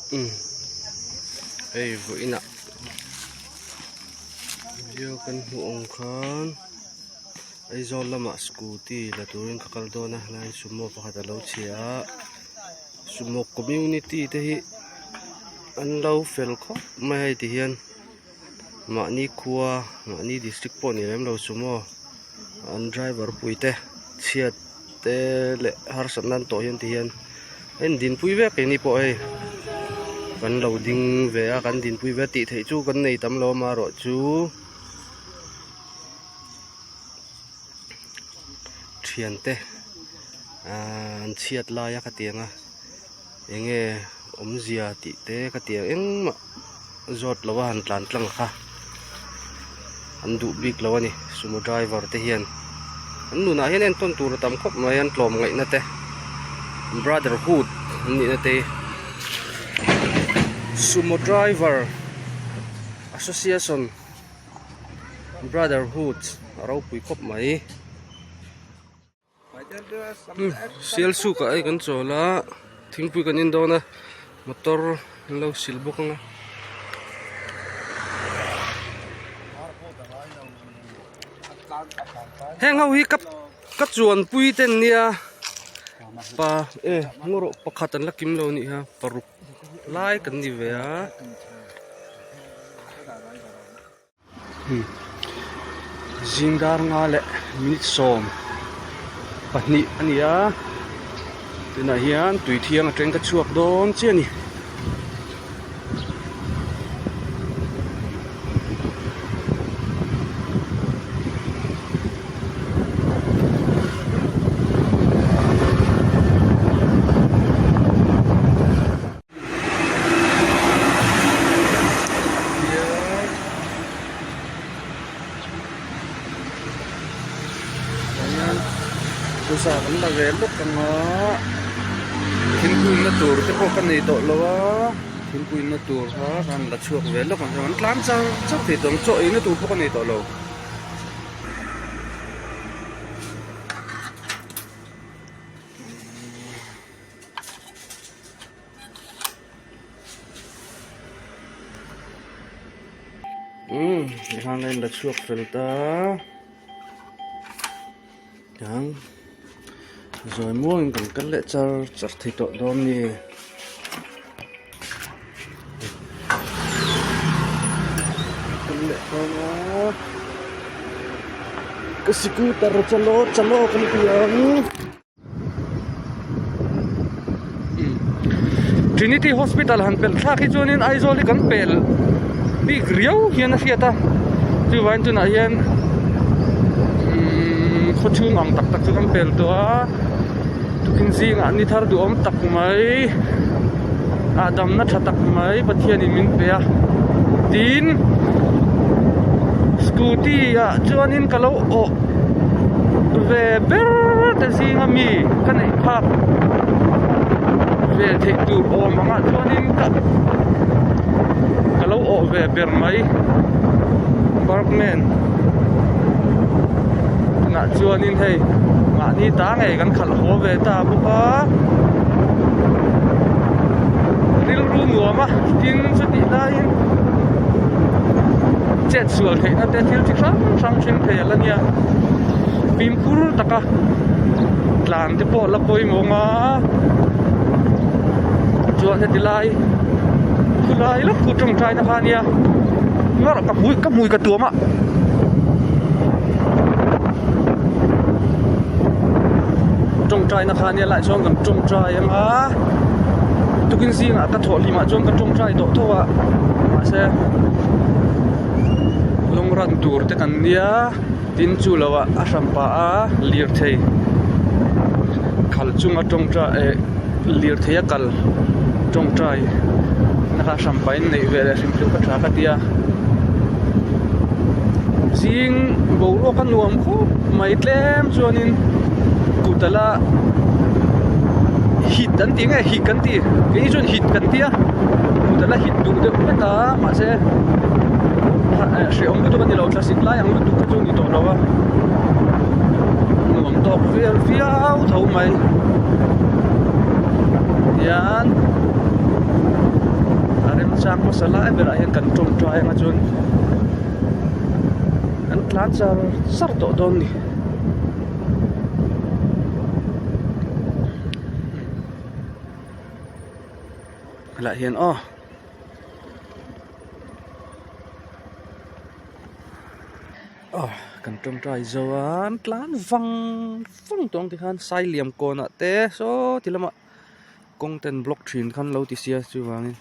Umm hei vawiinah video kan hmuh ang khan Aizawl lamah scooty la turin ka kal dawn a helaiin sumo pakhat a lo chhia a sumo community te hi an lo fel khawp mai a hei ti hian mahni khua mahni district pawh ni lem lo sumo an driver pui te chhiat te leh harsatna an tawh hian ti hian a indinpui vek keini pawh hei kan lo ding ve a kan dinpui ve a tih theih chu kan nei tam lo amaherawh chu thiante ahh an chhiat lai a khatiang a enge awmzia tih te ka ti ang engmah zawt lo a han tlan tlang kha an duh bik lo a ni sumo driver te hian an nunah hian entawn tur a tam khawp mai an tlawm ngaihna te brotherhood an nihna te hi sumo driver association brotherhood a ropui khawp mai. Sial suk ah hei kan chawl a thingpui kan in dawn a motor an lo sil bawk ang a heng ho hi ka ka chuan pui te an nia pa e ngaw rawh pakhat an la kim lo a nih kha paruk lai kan ni ve a. Zing dar nga leh minute 12 a ni a tunah hian tui thiang atang ka chhuak dawn chiah a ni. Pawisa kan la ve lawk ang a thingpui na tur te pawh ka nei tawh lo a thingpui na tur kha ka han la chhuak ve lawk ang an tlan char char thei tawh ang chaw ei na tur pawh ka nei tawh lo. Umm tikhan a inla chhuak fel ta tiang zawi muangin kan kal leh char char thei tawh dawn a ni. Kal leh dawn a ka scooter chalo chalo kan ti ang. Trinity Hospital han pelh thlak hi chuanin Aizawl hi kan pel bik riau hian a hriat a chuvangin tunah hian umm khaw chhung ang tak tak chu kan pel tawh a tukin zingah ni thar duhawm tak mai ah damna tha tak mai Pathianin min pe a tin scooty ah chuanin ka lo awh ve ber te zinga mi ka neih phak ve theih tur awm angah chuanin ka ka lo awh ve ber mai Burgman tunah chuanin hei mahni ta ngei kan khalh haw ve ta bawk a rilru nuam a tin chutih laiin chet sual theihna te thil chi hrang hrang thleng thei a la nia fimkhur taka tlan te pawh la pawimawh a chuan heti lai khulai lawk khu tawngtai na kha a nia ngawrh ka hmui ka hmui ka tuam a. Tawngtai na kha a nia lai chuan kan tawngtai anga tukin zingah ka thawh hlimah chuan ka tawngtai tawh tho a mahse lawng ran tur te kan nia tin chu lo ah a hran pah a lirthei khal chunga tawngtai eh lirthei a kal tawngtai na kha a hran pahin neih ve leh hrim hrim ka tha ka tia zing boruak a nuam khawp mai tlem chuanin kut ala hit an tih nge hik an ti keini chuan hit kan tia kut ala hit duh deuh vek a mahse hrehawm lutuk a ni lo thlasik lai ang lutuk kha chu a ni tawh lo a nuam tawk vel viau tho mai tian. chang hmasa lai berah hian kan tawngtai anga chuan an tlan char char tawh dawn a ni. Helaiah hian aw. Aw kan tawngtai zo a an tlan vang vang tawh ang tikhan Sailiam kawnah te saw ti lamah kawng ten block thin khan lo ti sia chuvangin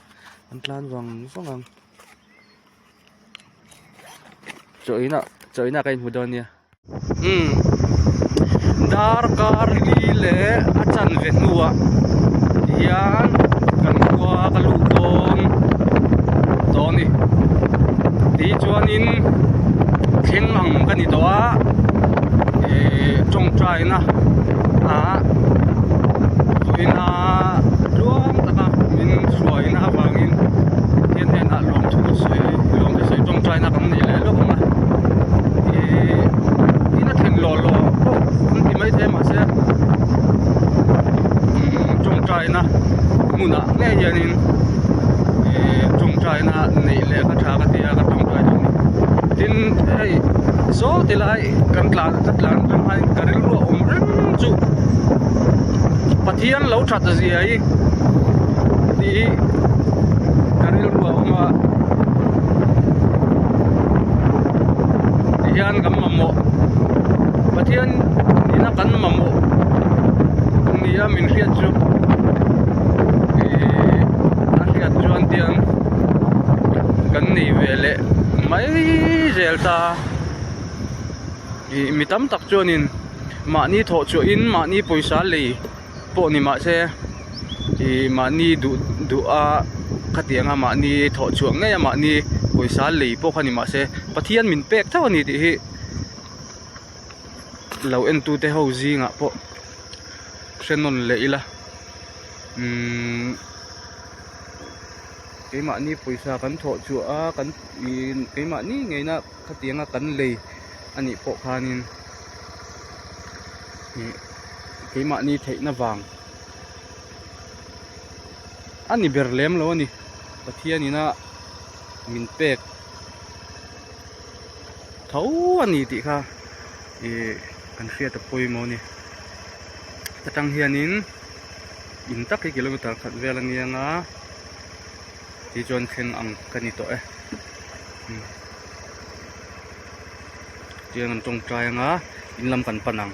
an tlan vang vang ang chaw inah chaw inah ka inhmu dawn nia umm darkar li leh a chanve hnuah hian kan khua ka luh dawn tawh a ni tichuanin thleng ang ka ni tawh a ihh tawngtaina ah vawiina tluang taka min hruaina avangin Pathian hnenah lawmthu sawi lawmthu sawi tawngtaina kan nei leh lawk ang a ihh in a thlen lawh lawh pawh an ti maithei mahse umm tawngtaina hmunah ngei hianin ihh tawngtaina neih leh kha tha ka ti a ka tawngtai duh a ni tin hei saw ti lai kan tlan ka tlan atang khan ka rilru a awm reng chu Pathian lo that zia hi tih hi ka rilru a awm a tihian kan mamawh Pathian ina kan mamawh nia min hriat chu ihh a hriat chuan tiang kan nei ve leh mai zel ta ih mi tam tak chuanin mahni thawh chhuahin mahni pawisa lei pawh ni mahse ih mahni duh duh a khatiang a mahni thawh chhuah ngei a mahni pawisa lei pawh kha ni mahse Pathian min pek tho a ni tih hi lo en tu te ho zingah pawh hre nawn leh ila umm keimahni pawisa kan thawh chhuah a kan ih keimahni ngeina khatianga kan lei a nih pawh khanin ih keimahni theihna vang a ni ber lem lo a ni Pathianina min pek tho a ni tih kha ih kan hriat a pawimawh a ni atang hianin in tak hi kilometer khat vel a nia nga tichuan thleng ang ka ni tawh e tiang an tawngtai anga in lam kan pan ang.